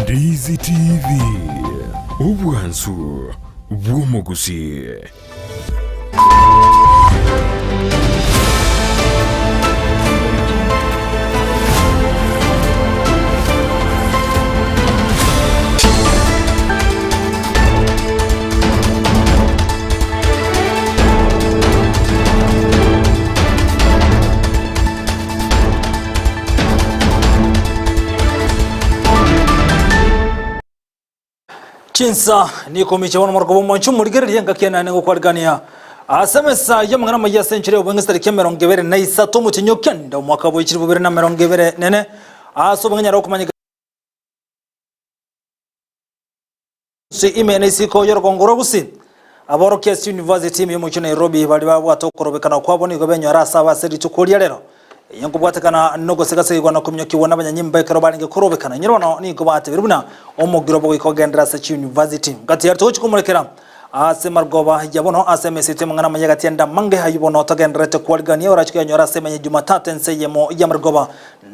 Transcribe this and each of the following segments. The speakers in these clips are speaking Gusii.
Ndizi TV, obwansu bw'omogusii. Chinsa nikomi chia bono moroko bw'omwancho morigererie engaki enene gokwarigania ase emesa y'amang'ana amayia ase enchera y'obweng'e chitariki 23 omotienyi o kenda omwaka bwa 2024 ase obweng'e nyare okomanyeka Ase ime na isiko y'orogongo rwa Gusii, aborokia ase University ime y'omochie o Nairobi baria babwate okorobekana kwabo nigo benyora ase abo ase rituko ria rero. Eye nkobwatekana nogosegasegigwa na kominyokigwa nabanyanyimbo ekero barenge korobekana. Inyora bono nigo batebire buna omogiro bogoika ogenderere ase chiuniversity. Gati yaria togochia komorekera ase marogoba ya bono ase emesito y'amang'ana amaya gati ande amange ayio bono togendererete kwarigania orache koyanyora ase emenye Jumatatu ense eyemo y'amarogoba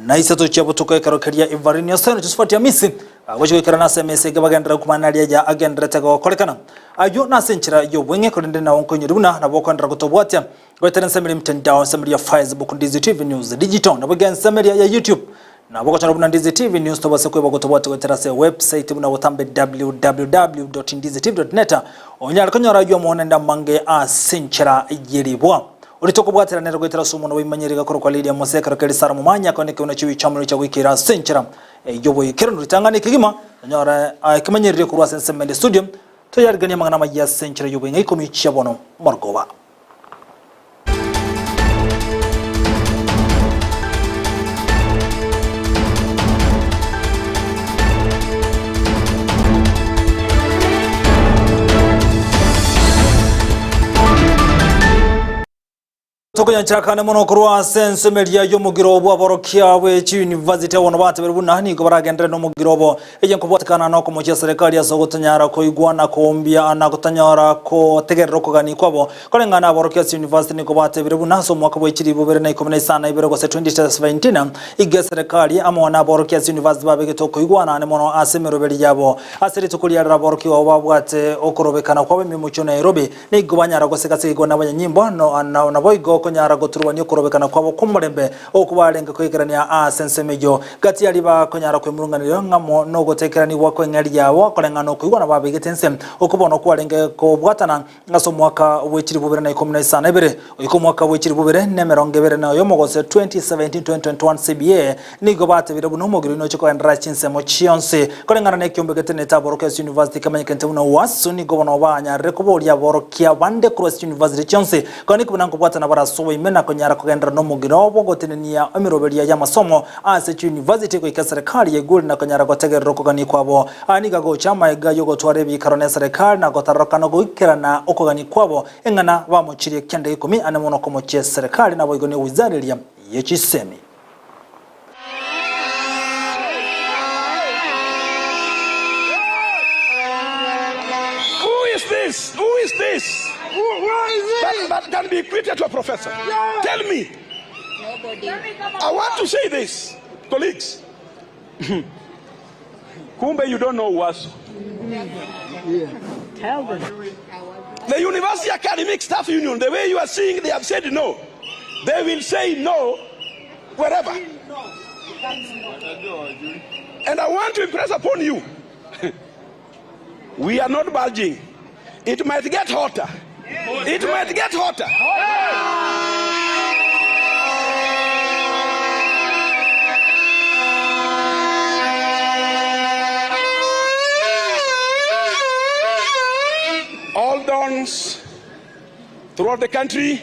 na isato chia botuko ekero keria Evarine Oseno Josephat Amisi Agochia goikerana ase emesa eke bagenderere komanya naria aya agendererete gokorekana. Ayio nase enchera y'obweng'e, korende nao nkoinyori buna nabo okoenderera gotobwatia goetera ensemo eria emtandao, ensemo eria ya Facebook, Ndizi TV News Digital, naboigo ensemo eria ya YouTube. Nabo ogochora buna Ndizi TV News tobase kweba gotobwatia goetera ase ewebsite buna botambe www.ndizitv.net onyare konyora ayio amo naende amange ase enchera y'eribwa. Oria tokobwatera nere goetera ase omonwa bw'eimanyeri gakorokwa Lydia Mose ekero keria Sara Momanyi akonyeke buna chiwi chiamorero chia goikera ase enchera Ey'oboikeranu ritang'ani kegima, tonyore ekemanyererio korwa ase ensemo ende studio, toyariganie amang'ana amayia ase enchera y'oboing'a ikomi chia bono morogoba. Tokonyanchakane mono korwa ase ensemo eria y'omogiro bw'aborokia bwe chiyunivasiti bono batebire buna nigo baragenderere nomogiro obo eye nkobwatekana nokomochia serikali ase ogotanyara koigwa na koombia na gotanyora kotegerera okogania kwabo. Koreng'ana aborokia ase chiyunivasiti nigo batebire buna ase omwaka bwe chilifu bibere na ikomi na isano na ibere gose 2017 iga eserekari amo naborokia ase chiyunivasiti babegete okoigwana ane mono ase emeroberi yabo. Ase rituko riarero aborokigwa abo babwate okorobekana kwabo emiomochie o Nairobi Nigo banyara gosega-segigwa nabanyanyimbo, naboigo konyara goturubania okorobekana kwabo kw'omorembe okwo barenge koikerania ase ensemo eyio. Gati y'aria bakonyara kwemurunganeria ng'amo nogotekeranigwa kw'eng'eria yabo koreng'ana nokoigwana babegete ense, okwo bono kwarenge kobwatana ase omwaka bwe chilifu bibere na ikomi na isano na ibere goika omwaka bwe chilifu bibere na emerongo ebere na oyomo gose 2017-2021 CBA. Nigo batebire buna omogiri oino oche kogenderera chinsemo chionsi. Koreng'ana nekiombe getenenete aborokia ase university kemanyekente buna UASU, nigo bono banyarire koboria aborokia bande korwa ase chiuniversity chionsi konya buna nkobwatana bare ase oboime na konyara kogenderera nomogiro obo gotenenia emeroberio y'amasomo ase chiuniversity goika eserekari yaigure na konyara gotegerera okogania kwabo. Aya nigo agocha amaega yogotwara ebiikaro neserekari na gotararokana goikerana okogania kwabo eng'ana bamochirie kenda ikomi ane mono komochia eserekari naboigo ne wizara eria ye chisemi. Who is this? Who is this? That, that can be equated to a professor. Tell me. I want to say this, colleagues. Kumbe, you don't know UASU. Tell them. The University Academic Staff Union, the way you are seeing, they have said no. They will say no wherever. And I want to impress upon you we are not bulging. It might get hotter. It might get hotter. All dons throughout the country,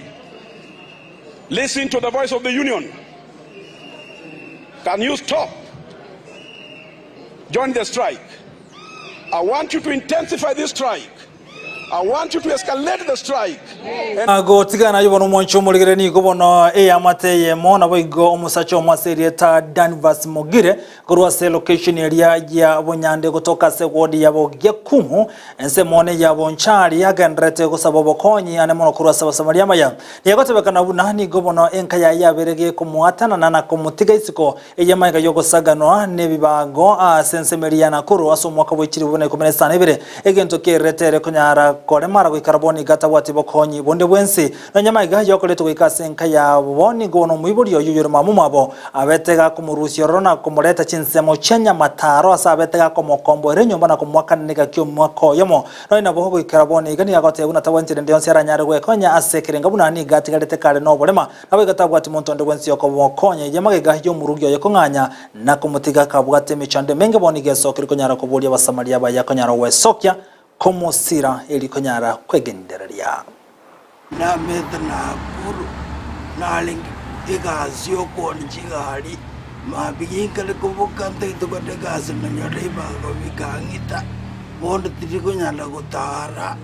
listen to the voice of the union. Can you stop? Join the strike. I want you to intensify this strike. I want you to escalate the strike. Gotigana ayio bono omwanchi omorigere nigo bono eamate eyemo naboigo omosacha omo ase erieta Danvas Mogire korwa ase location eria ya Bonyande gotoka ase ward ya Bogiakumu ensemo one ya Bonchari agendererete gosaba obokonyi ane mono korwa ase abasamaria amaya. Niagotebekana buna nigo bono enka yaye yabere gekomoatanana na komotiga isiko Ey'amaiga y'ogosaganwa nebibago ase ensemo eria ya Nakuru ase omwaka bwe chilifu buna ikomi na isano ibere, egento kererete ere konyara koremara goikera bono iga tabwati bokonyi bonde bwensi. Nonya amaiga yokoretwa goika ase enka yabo nigo bono omoibori oyio oyore mama omwabo abete gakomorusia ororo na komoreta chinsemo chia nyamataro ase abete gakomokomboera enyomba na komoakanera egaki omwaka oyomo. Nonya nabo goikera bono iga nigo agoteba buna tabwati rende yonsi aranyare gwekonya ase ekerenga buna nigo atigarete kare noborema. Naboigo tabwati monto onde bwensi okomokonya eyio magega y'omorugi oye kong'anya na komotiga akabwata emechando emenge bono iga esokire konyara koboria Abasamaria baye akonyara gwesokia komosira eri konyara kwegendereria. Namete Nakuru, narenge egasi y'okoonia chigari, mambia ginkare koboka ntagete kogenda egasi nanyora ebibago bikang'ita, bono tindi konyara gotara.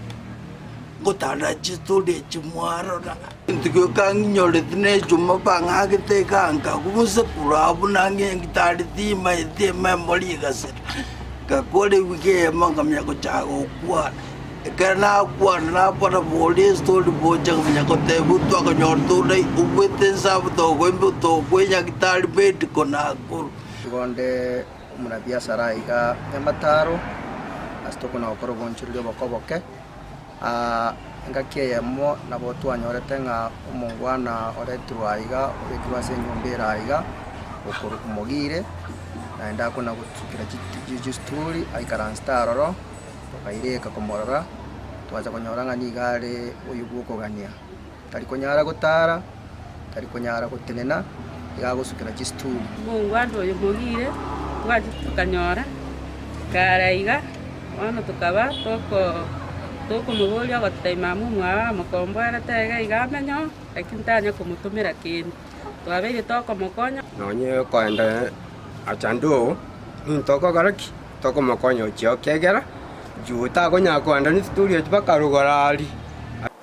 Ngotarera chistori echi mwarora. Egento gioka ng'inyorete nechuma bang'agete eganka gose korwa abwo nang'e ngitari timaeti ememori egasira. Ngakora ewiki eyemo nkamanya gochaka gokwana, ekero nakwana nabora boria estori bocha nkamanya gotebia twakonyora tore obwete ensabu tokoimba tokwa enyagitari medical Nakuru. Igo nde omonabiasara aiga Nyamataro, ase tokona gokora obonchoreria oboke oboke. Engaki eyemo nabo twanyorete ng'a omongwana oretirwe aiga, obekirwe ase enyomba ere aiga, okorokwa Mogire, naende akona gotsukera chisituri aikaransete aroro, tokaireka komorora, twacha konyora ng'a nigo are oyo bw'okogania. Tari konyara gotara, tari konyara gotenena, iga agosukera chisituri. Omongwana oyo Mogire twachete tokanyora kare iga, bono tokaba toko tokomoboria ogototebia mama omwabo amokomboerete iga iga amenye oo, lakini tanya komotomera kende, twabeire tokomokonya. Nonye okoenda achande oo, nintokogora ki? Tokomokonya ochia ekiagera juu takonyara koenda nesituri echio mpaka rogoro aria.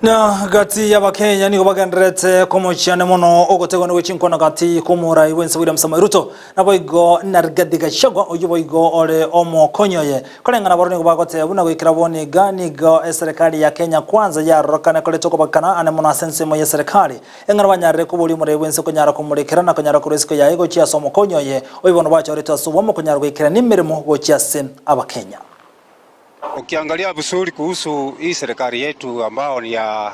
Na gati y'Abakenya nigo bagendererete komochiana mono ogotegwa nigo chinkwana gati kw'omorai bw'ense William Samoei Ruto naboigo na Rigathi Gachagua oyio boigo ore omokonyi oye. Koreng'ana barobwo nigo bagoteba buna goikera bono iga nigo eserekari ya Kenya Kwanza yarorokane koreta okobakana ane mono ase ensemo y'eserekari eng'ana banyarire koboria omorai bw'ense konyara komorekera na konyara korwa isiko yaye gochia ase omokonyi oye oyio bono bachoretwe ase obomo konyara goikerania emeremo gochia ase Abakenya. Ukiangalia vizuri kuhusu hii serikali yetu ambao ni ya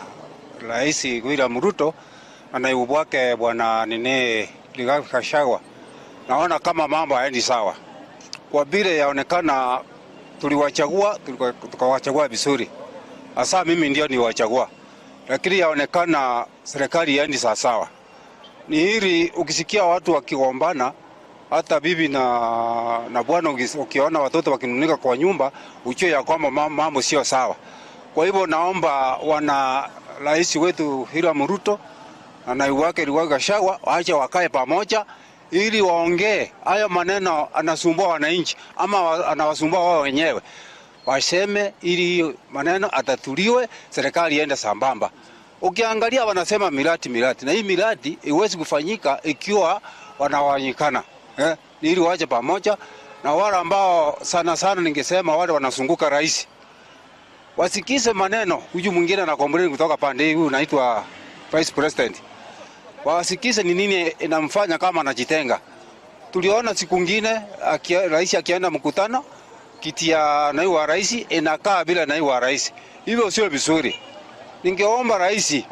Rais William Ruto na naibu wake bwana nini Rigathi Gachagua, naona kama mambo haendi sawa, kwa vile yaonekana tuliwachagua tukawachagua vizuri, hasa mimi ndio niwachagua, lakini yaonekana serikali haendi sawa. Ni hili ukisikia watu wakigombana hata bibi na bwana ukiona watoto wakinunika kwa nyumba ujue ya kwamba mambo sio sawa. Kwa hivyo naomba wana rais wetu William Ruto na naibu wake Rigathi Gachagua waache wakae pamoja ili waongee hayo maneno anasumbua wananchi ama anawasumbua wao wenyewe, waseme ili maneno atatuliwe, serikali iende sambamba. Ukiangalia wanasema miradi miradi, na hii miradi iwezi kufanyika ikiwa wanawanyikana. Ni ili waje pamoja na wale ambao sana sana ningesema wale wanazunguka rais wasikize maneno. Huyu mwingine ana complain kutoka pande hii, huyu anaitwa Vice President, wasikize ni nini inamfanya kama anajitenga. Tuliona siku nyingine rais akienda mkutano, kiti ya naibu wa rais inakaa bila naibu wa rais, hivyo sio vizuri. Ningeomba rais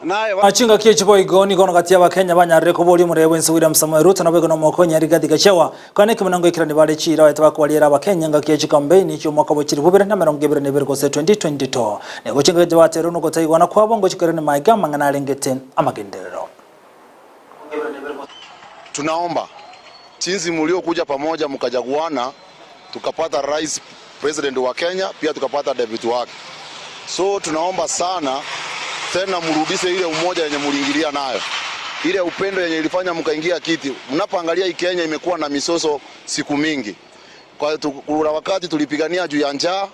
naye Achinga kie chiboigo nigo gati y'Abakenya banyarire koboria omorebe bwense William Samoei Ruto naboigo nomokonyi Rigathi Gachagua kane ekemenango ekero nibare chira baete bakobariera Abakenya ngaki ya chikampeini chi'omwaka bwa chilifu bibere na mirongo ebere na ibere gose 2022 nigo chingaki chibaterwe nogotaigwana kwabo ngochikore ne maiga amang'ana arengete amagenderero. Tunaomba jinsi mliokuja pamoja mkachaguana, tukapata rais president wa Kenya, pia tukapata deputy wake. So tunaomba sana tena mrudishe ile umoja yenye mliingilia nayo, ile upendo yenye ilifanya mkaingia kiti. Mnapoangalia hii Kenya imekuwa na misoso siku mingi. Kwa kuna wakati tulipigania juu ya njaa,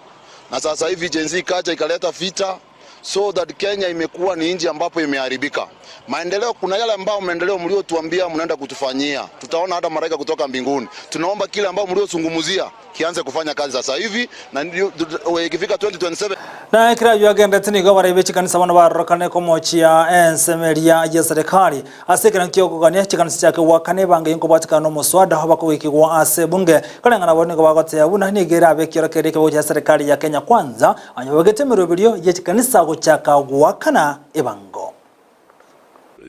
Na sasa hivi Gen Z ikaja ikaleta vita so that Kenya imekuwa ni nchi ambapo imeharibika. Maendeleo, kuna yale ambao maendeleo mliotuambia mnaenda kutufanyia, tutaona hata malaika kutoka mbinguni. Tunaomba kile ambao mliozungumzia kianze kufanya kazi sasa hivi, na ndio ikifika 2027 Na ekero ayio agenderete nigo abarai be chikanisa bono barorokane komochia ensemo eria ye serikali ase ekerengo ki'okogania chikanisa chiake goakana ebango eyio nkobwatekana nomoswada obakogoikigwa ase ebunge. Koreng'ana bono nigo bagoteba buna nigo erabe ekiorokererio ekebago chia serikali ya Kenya Kwanza onye babegete emeroberio ye chikanisa gochaka goakana ebango.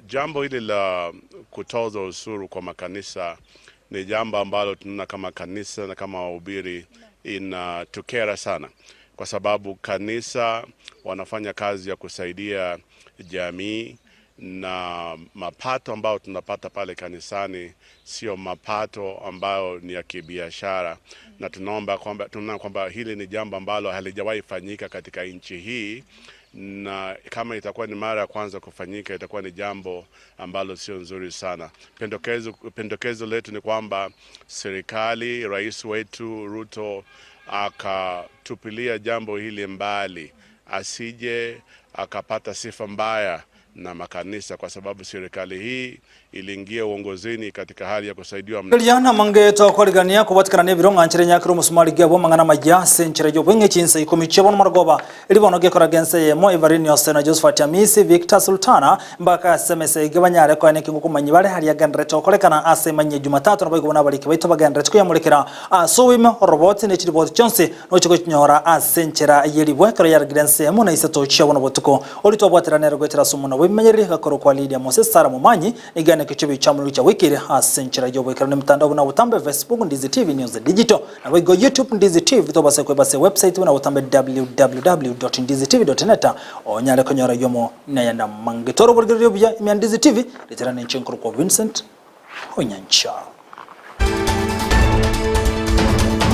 Jambo hili la kutoza ushuru kwa makanisa ni jambo ambalo tunaona kama kanisa na kama wahubiri inatukera sana, kwa sababu kanisa wanafanya kazi ya kusaidia jamii na mapato ambayo tunapata pale kanisani sio mapato ambayo ni ya kibiashara, na tunaomba kwamba tunaona kwamba hili ni jambo ambalo halijawahi fanyika katika nchi hii, na kama itakuwa ni mara ya kwanza kufanyika itakuwa ni jambo ambalo sio nzuri sana. Pendekezo, pendekezo letu ni kwamba serikali, rais wetu Ruto akatupilia jambo hili mbali, asije akapata sifa mbaya na makanisa, kwa sababu serikali hii iliingia uongozini katika hali ya kusaidiwa Eliana mange tokwarigania kobwatikana na ebiro ng'a nchera enyakere omosumari giabo amang'ana amaya ase enchera y'obweng'e chinsa ikomi chia bono marogoba eri bono gekoraga ense eyemo Everine Ose na Josephat Amisi Victor Sultana mbaka ase emesa ege banyare koena ekengo komanyi bare aria agenderete gokorekana ase emanyia Jumatatu naboigo buna abariki baito bagenderete koyamorekera ase oboime oroboti ne chiriboti chionsi noche gochinyora ase enchera yeribwe ekero yaragire ensemo na isato chia bono botuko Oria twabwatera nere goetera ase omonwa bw'ebimenyereri gakorokwa Lydia Mose Sarah Momanyi, nigo ane ekechobi chiamorero chia wiki ere ase enchera y'oboikeranu emetandao buna botambe Facebook Ndizi TV News Digital naboigo YouTube Ndizi TV tobase kweba ase website buna botambe www.ndizitv.net onyare konyora yomo nayande amange. Twara oborigereria obuya ime ya Ndizi TV, ritera ninche nkorokwa Vincent Onyancha.